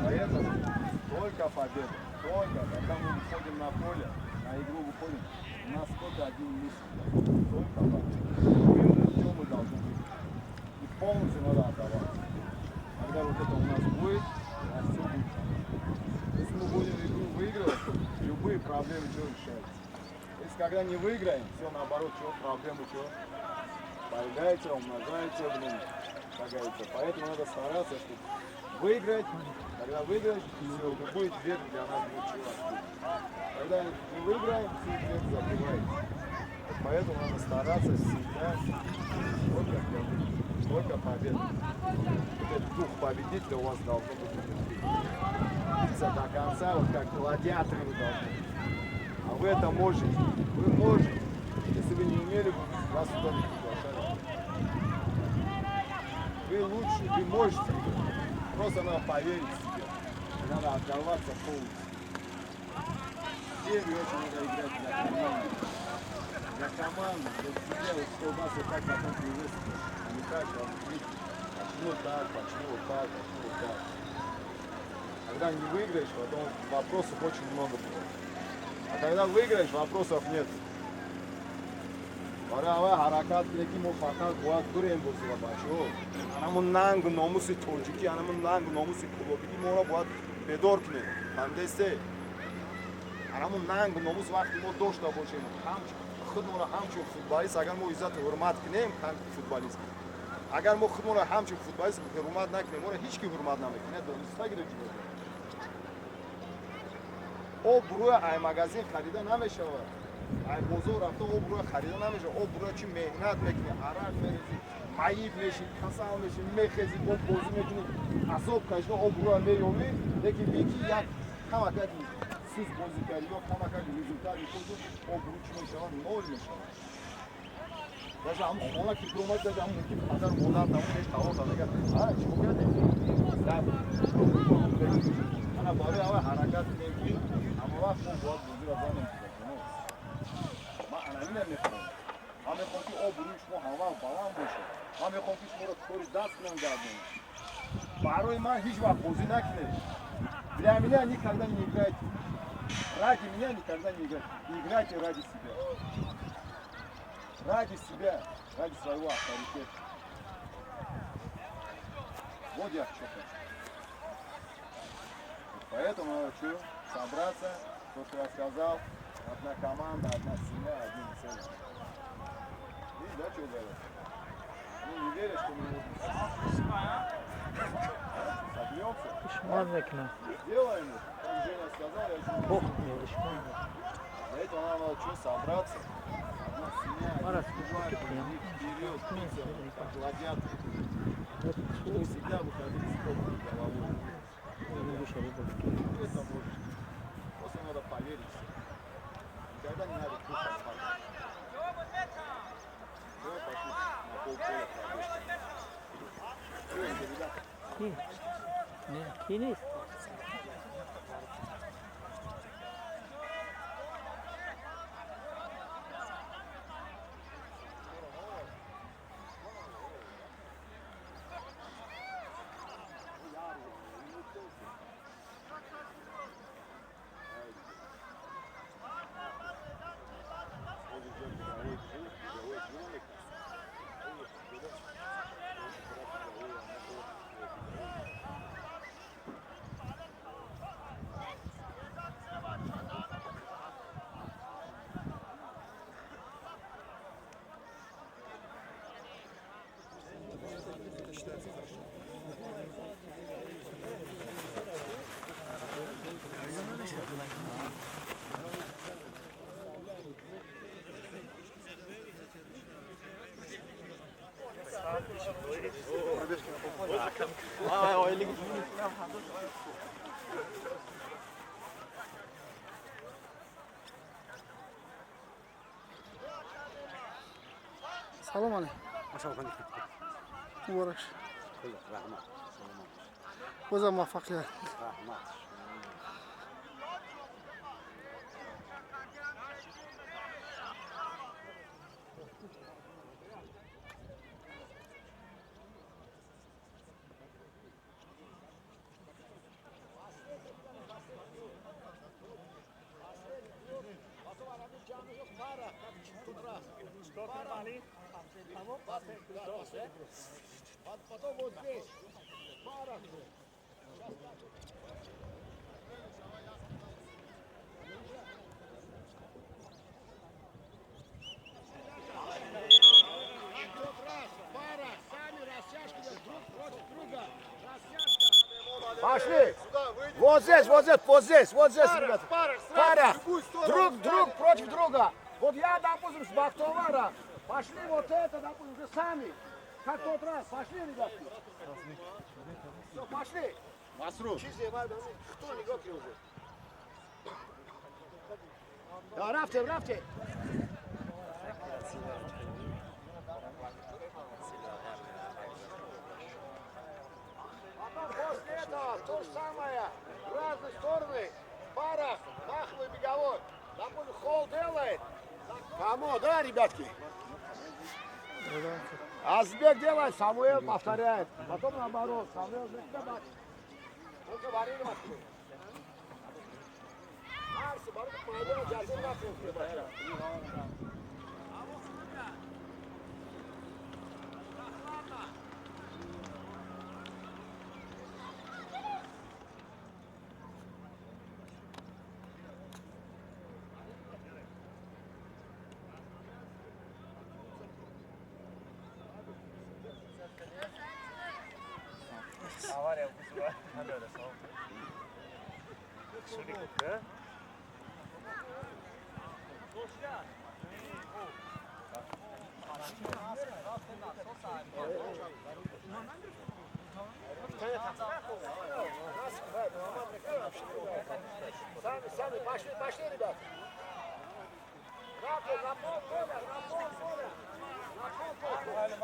Поэтому только победа, только когда мы выходим на поле, на игру выходим, у нас только один мысль, только победа. Все мы должны быть. И полностью надо отдаваться. Когда вот это у нас будет, у нас все будет хорошо. Если мы будем игру выигрывать, любые проблемы что решаются. Если когда не выиграем, все наоборот, что проблемы что появляются, умножаются, блин, как говорится. Поэтому надо стараться, чтобы выиграть. Когда выиграешь, все, любой дверь для нас будет чего открыт. Когда не выиграем, все дверь закрывается. Вот поэтому надо стараться всегда только для выигрыша, только победа. Вот этот дух победителя у вас должен быть внутри. Биться до конца, вот как гладиаторы вы должны быть. А вы это можете. Вы можете. Если вы не умели, вас сюда не приглашали. Вы лучше, вы можете. Просто надо поверить в себя. Надо отдаваться полностью. В первую очередь надо играть для команды. Для команды, для себя, вот что у нас вот так потом приветствует. А не так, что почему так, почему вот так, почему вот так. Когда не выиграешь, потом вопросов очень много будет. А когда выиграешь, вопросов нет. Барои ҳаракат кунед, ки мо фақат бояд бурем бозиро, бачаҳо. Анамун нангу номуси тоҷикӣ, анамун нангу номуси кулобигӣ моро бояд бедор кунед. Фаҳмидесте? Анамун нангу номус вақте мо дошта бошем, худмонро ҳамчун футболист, агар мо иззату ҳурмат кунем, ҳамчун футболист, агар мо худмонро ҳамчун футболист ҳурмат накунем, моро ҳеҷ ки ҳурмат намекунад. Дониста гиред, обрӯя ай магазин харида намешавад, ай бозор рафта обрӯя харида намешавад. Обрӯя чӣ меҳнат мекунӣ, арақ мерезӣ, маиб мешӣ, касал мешӣ, мехезӣ, бо бозӣ мекунӣ, азоб кашида обрӯя меёбӣ. Лекин бики як камакак суз бозӣ кардӣ ё камакак результат мекунӣ, обрӯ чӣ мешавад? Ноль мешавад. Даже ҳам хона ки биромад, даже ҳам мумкин падару модар тамомеш тавор дада, а чӣ кардем? Ана барои аввал ҳаракат кунем, ки ҳама вақт мо бояд бозиро занем. Ман анамина мехоҳам. Ман мехоҳам, ки обрӯи шумо ҳама вақт баланд бошад. Ман мехоҳам, ки шуморо кори даст кунам, гардонам. Барои ман ҳеҷ вақт бозӣ накунед. Для меня никогда не играйте, ради меня никогда не играйте. Играйте ради себя, ради себя, ради своего авторитета. Вот я что хочу. Поэтому надо что? Собраться, то, что я сказал, одна команда, одна семья, одним целью. Видишь, да, что говорят? Они не верят, что мы можем собьемся. Сделаем это. Как Женя сказал, я еще Для этого нам надо что? Собраться. Одна семья, один вперед, биться, как гладиаторы. Чтобы всегда выходили с топовой головой. Вы это можете. Просто надо поверить в себя. Никогда не надо кушать спать. Давай пошли на полполя пробежка. Ребята. Ки нест? Считается хорошо. Пробежки на полполя. Салом алейкум. Муборак. Раҳмат. Бозам муваффақият. Раҳмат. Как в тот раз. Потом вот здесь. Пара. Пошли! Вот здесь, вот здесь, вот здесь, вот здесь, ребята. Пара, друг против друга. Вот я, допустим, с Бахтовара. Пошли вот это, допустим, уже сами. Как тот раз. Пошли, ребятки. Все, пошли. Масрур. Кто не готов уже? Да, рафте, рафте. Потом после этого то же самое, в разные стороны, в парах, маховый, беговой. Допустим, холл делает. Кому, да, ребятки? Азбек делает, Самуэл повторяет. Потом наоборот, Самуэл. Сами, сами, пошли, пошли, ребят. На пол поля, на пол поля. На пол поля.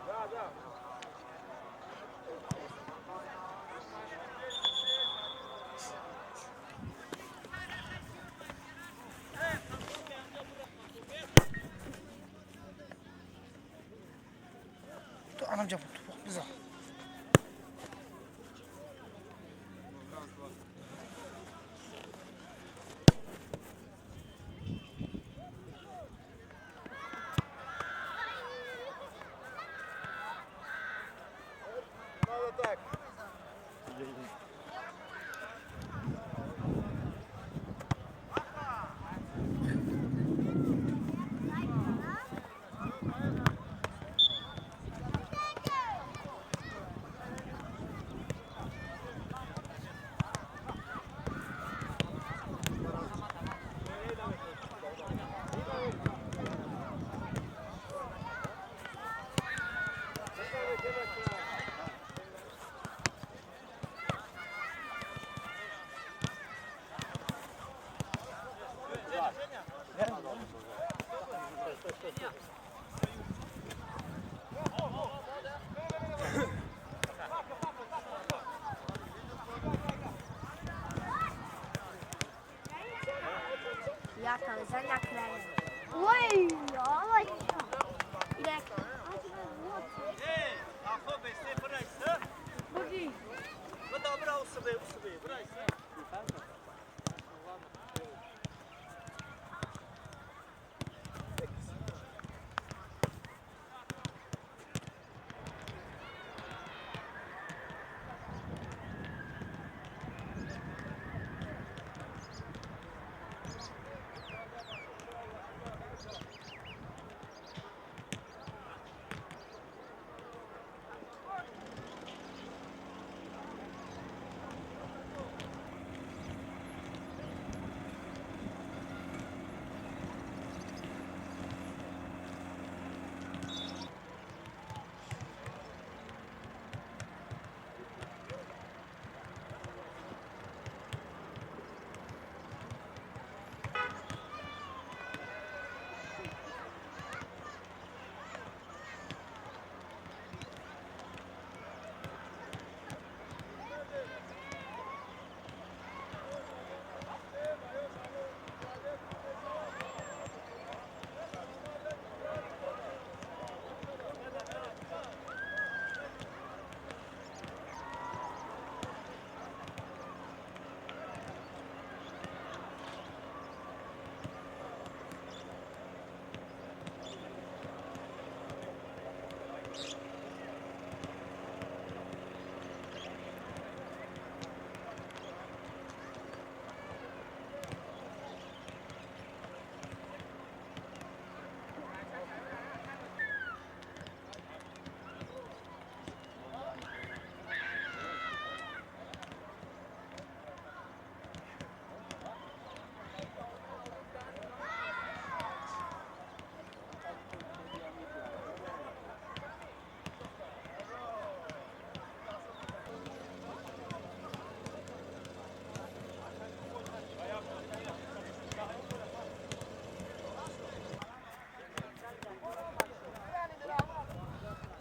Да, да. Анам жапып туп биза. Надо так.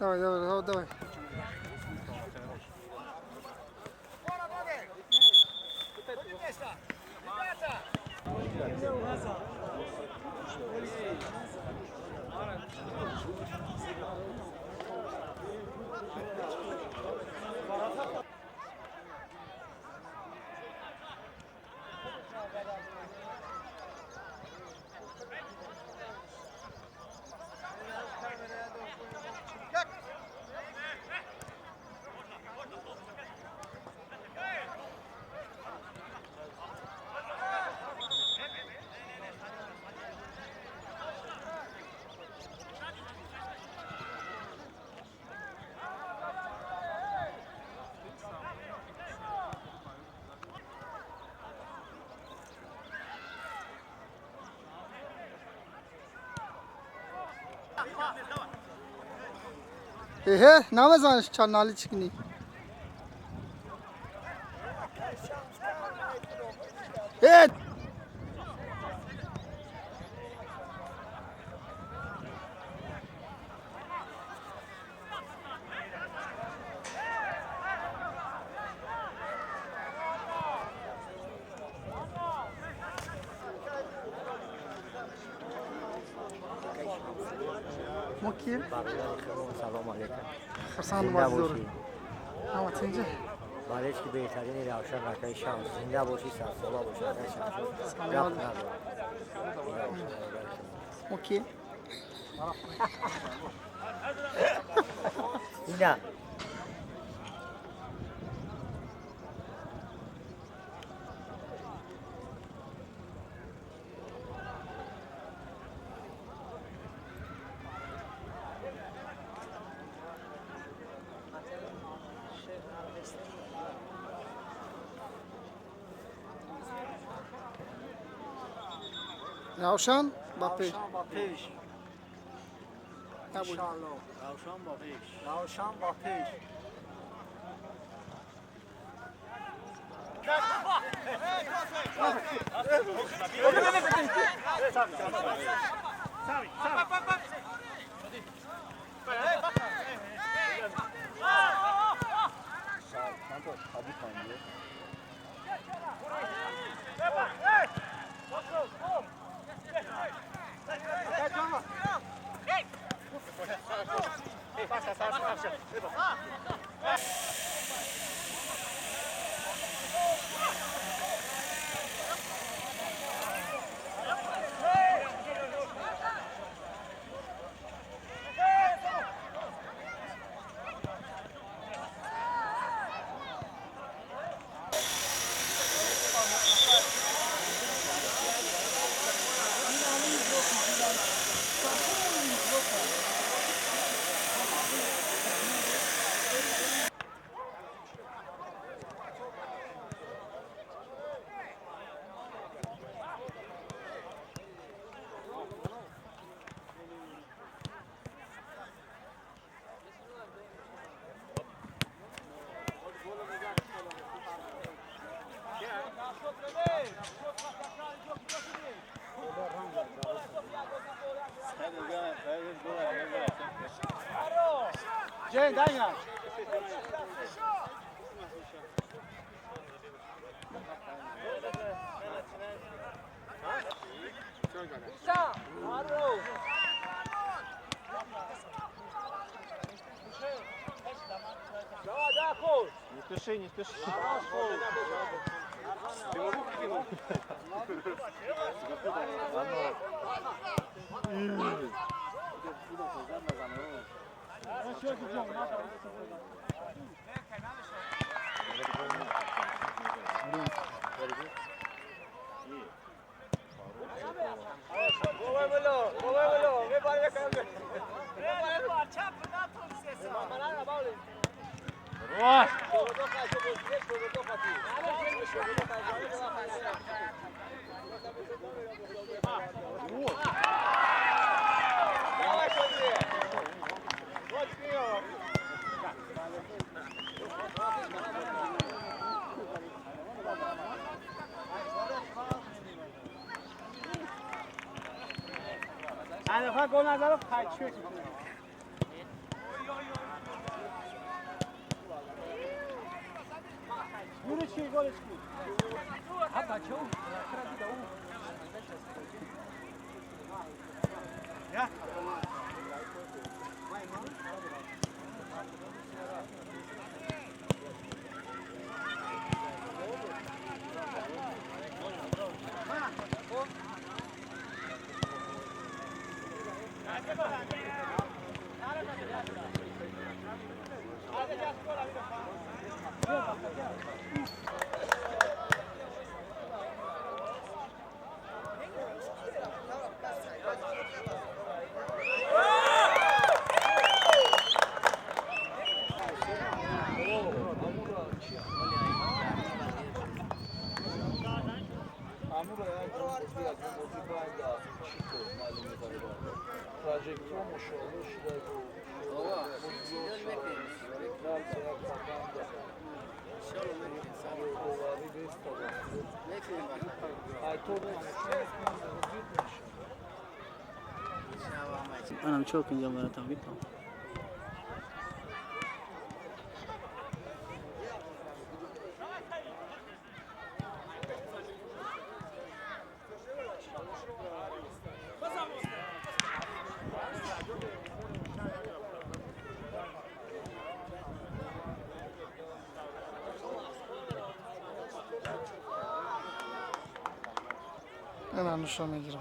Давай, давай, давай, давай. Ehe, namazanış çanalı çıkni. Evet. Kim? Салом алейкум. Хурсанд бозидор. Ама тинҷа. Балеш ки беҳтарини Равшан ракаи Шамс. Зинда бошӣ, сарсола бошӣ, ракаи Шамс. Гап надорам. Окей. Ина. Равшан ба пеш. Равшан ба пеш. Иншаллоҳ. Равшан ба пеш. Равшан ба пеш. Не спеши, не спеши. Ты его руку кинул? Anam çok ince tabii tamam. Ана нуша мегирам.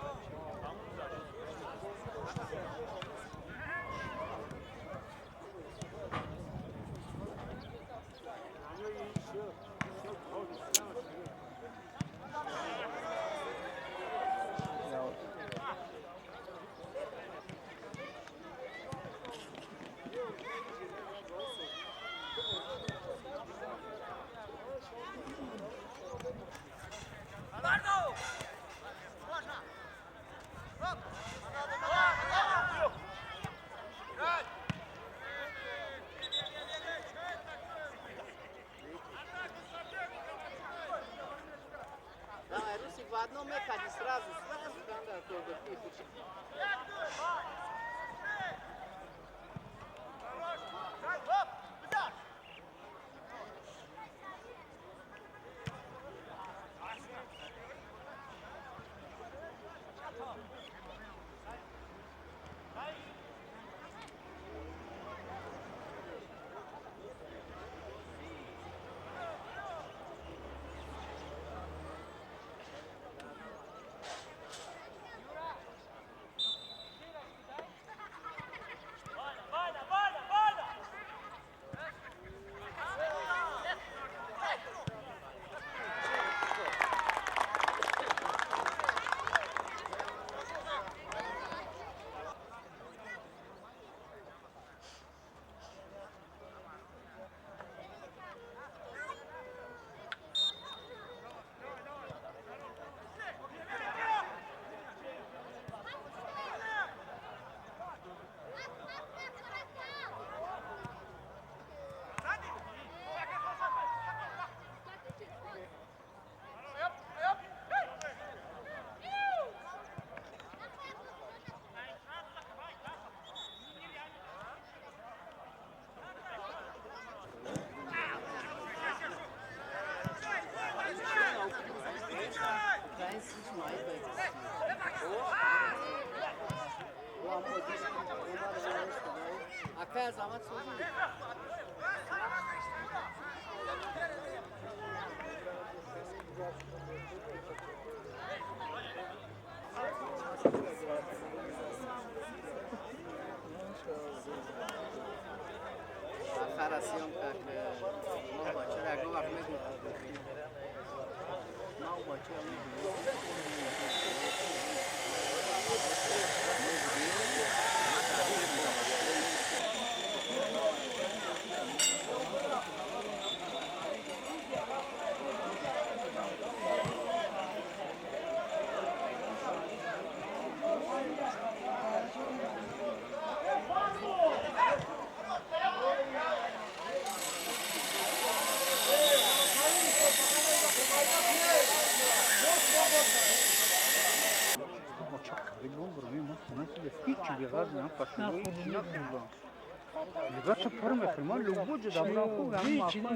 Либосо пур мехӯрем. Мо любой ҷо дабурам хуб, ҳамин маъқул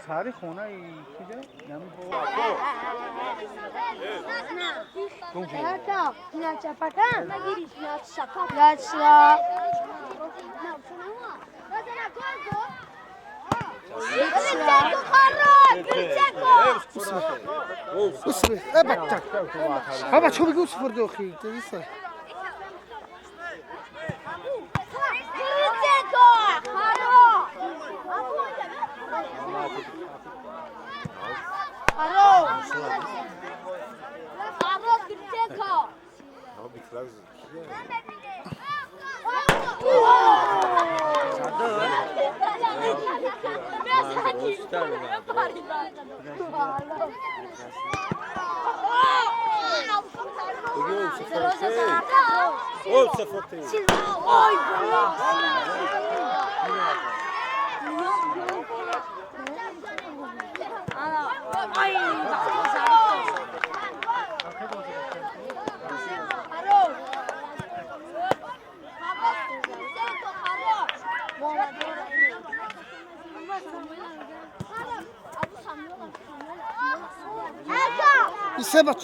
сари хонаи чиза Исебач.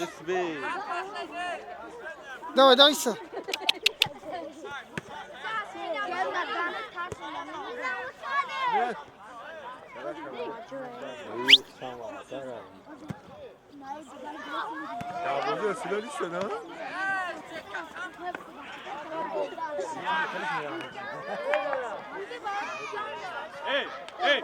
Давай, давай, Иса. Hey, hey.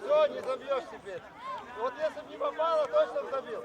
Все, не забьешь теперь. Вот если бы не попало, точно забил.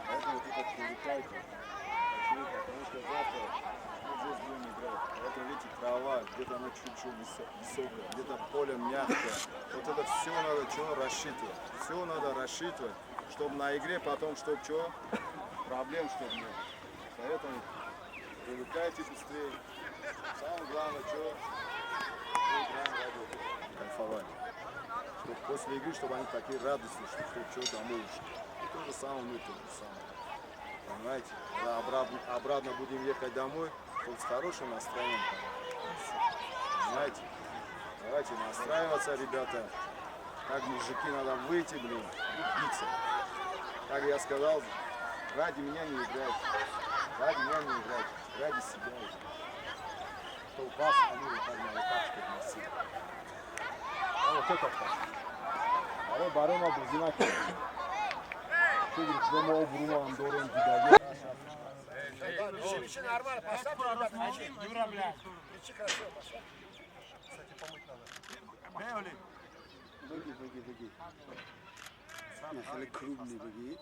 Поэтому вот это привыкайте. Почему? Потому что завтра вот здесь будем играть. Поэтому, видите, трава, где-то она чуть-чуть высокая, где-то поле мягкое. Вот это все надо чего рассчитывать. Все надо рассчитывать, чтобы на игре потом, чтобы что, проблем чтобы не было. Поэтому привыкайте быстрее. Самое главное, что мы играем ради кайфовать. Чтобы после игры, чтобы они такие радостные, чтобы что домой ушли. И то же самое мы то же самое. Понимаете? Когда обратно будем ехать домой, то с хорошим настроением. Понимаете? Давайте настраиваться, ребята. Как мужики, надо выйти, блин, и биться. Как я сказал, ради меня не играйте. Ради меня не играйте. Ради себя играйте. Чтобы вас они вот так на руках, чтобы носили. А вот это так. Баро барома бузина ки. Чугур мо обрума ам дорем дидаги. Мячи, нормально, поставь, ребята, мячи. Мячи красиво поставь. Кстати, помыть надо. Беги, беги, беги. Хеле крупный беги.